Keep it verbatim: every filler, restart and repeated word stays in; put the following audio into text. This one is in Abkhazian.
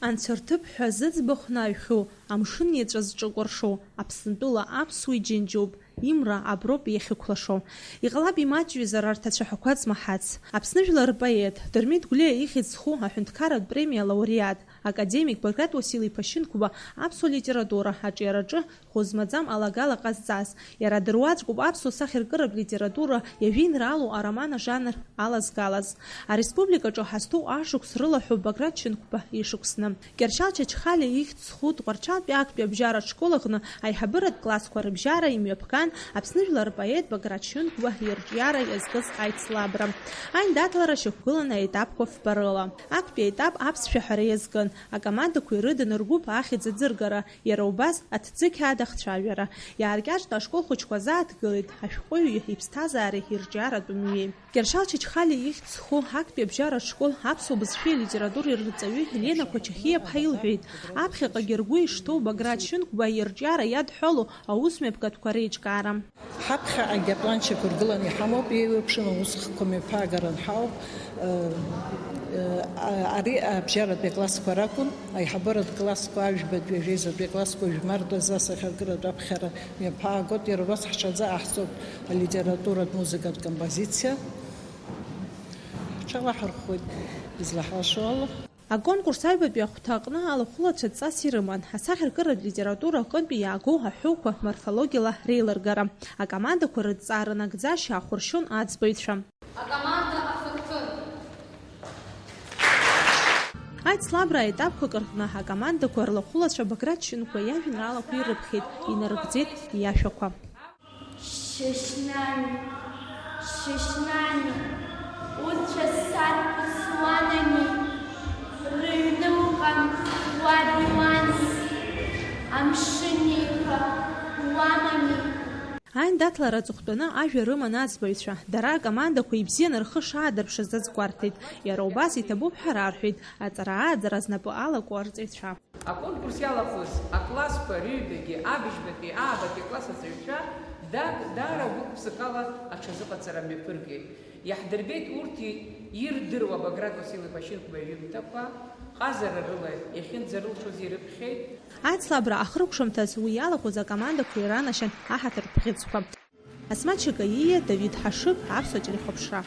Анцәа рҭыԥ ҳәа зыӡбахә наҩхьоу, амшын иаҵәа зҿыкәыршоу, Аԥсынтәыла аԥсуа иџьынџьуп, имра аброуп иахьықәлашо. Иҟалап имаҷҩызар арҭ ацәаҳәақәа змаҳац. Аԥсны жәлар рпоет, Дырмит Гәлиа ихьӡ зху аҳәынҭқарратә премиа лауреат, академик Баграт Уасил-иԥа Шьынқәба аԥсуа литература аҿиараҿы хәы змаӡам алагала ҟазҵаз, иара дыруаӡәкуп аԥсуа сахьаркыратә литература иажәеинраалоу ароман ажанр алазгалаз. Ареспубликаҿы ҳазҭоу ашықәс рылаҳәоуп Баграт Шьынқәба ишықәсны. Кьыршьал Чачхалиа ихьӡ зху Тҟәарчалтәи актәи абжьаратә школ аҟны аиҳабыратә классқәа рыбжьара имҩаԥган Аԥсны жәлар рпоет Баграт Шьынқәба ирҿиара иазкыз аицлабра. Аиндаҭлара шьақәгылан аетапқәа фба рыла. Актәи аетап аԥсшәа ҳәара иазкын, акомандақәа ирыдын ргәыԥ ахьӡ аӡыргара, иара убас аҭӡы қьаад ахцәажәара. Иааркьаҿны ашкол хәыҷқәа азааҭгылеит ашәҟәыҩҩы иԥсҭазаареи ирҿиаратә мҩеи. Кьыршьал Чачхалиа ихьӡ зху актәи абжьаратә школ аԥсуа бызшәеи алитературеи рырҵаҩы Елена Кочахиаԥҳа илҳәеит, аԥхьаҟагьы ргәы ишҭоу Баграт Шьынқәба ирҿиара иадҳәалоу аусмҩаԥгатәқәа реиҿкаара. Ҳаԥхьаҟагьы аплан шьақәыргыланы иҳамоуп, еиуеиԥшым аусхқәа мҩаԥаагара анҳауп. Э, э, а-, ари абжьаратәи аклассқәа ракәын, аиҳабыратә классқәа, ажәбатәи, ажәеизатәи аклассқәа, жәмардазы асахьаркыратә аԥхьара мҩаԥаагоит, иара убас ҳҽаӡа аҳҵоит алитературатә музыкатә композициа. Ҳҽалаҳархәуеит, излаҳалшо ала. Аконкурс аҩбатәи ахәҭа аҟны алахәылацәа дҵас ирыман, асахьаркыратә литература аҟынтәи иаагоу аҳәоуқәа морфологиала реилыргара. Акомандақәа рыдҵаара нагӡашьа ахәыршьон аӡбаҩцәа. Акоманда афырҭын. Аицлабра аетапқәак рҟны акомандақәа рлахәылацәа Баграт Шьынқәба иажәеинраалақәа ирыԥхьеит, инарыгӡеит иашәақәа. Шьышьнани, Шьышьнани, уцәа сарԥысуанани, рыҩны уҟан, уаб иуани, амшын еиқәа уамани. Аиндаҭлара аҵыхәтәаны ажәа рыман аӡбаҩцәа, дара акомандақәа ибзианы рхы шаадырԥшыз азгәарҭеит, иара убас иҭабуп ҳәа рарҳәеит аҵара-ааӡара знапы алаку арҵаҩцәа. Аконкурс иалахәыз аклассқәа рыҩбагьы, абыжьбатәи, аабатәи акласс аҵаҩцәа даг-, даара гәык-ԥсыкала аҽазыҟаҵара мҩаԥыргеит. Иаҳдырбеит урҭ и-, ирдыруа Баграт Уасил-иԥа Шьынқәба иҩымҭақәа, ҟазара рыла иахьынӡарылшоз ирыԥхьеит. Аицлабра ахыркәшамҭаз уи иалахәыз акомандақәа иранашьан аҳаҭыртә бӷьыцқәа. Асмаҭ Шьакаииа, Давид Ҳашыг, аԥсуа телехәаԥшра.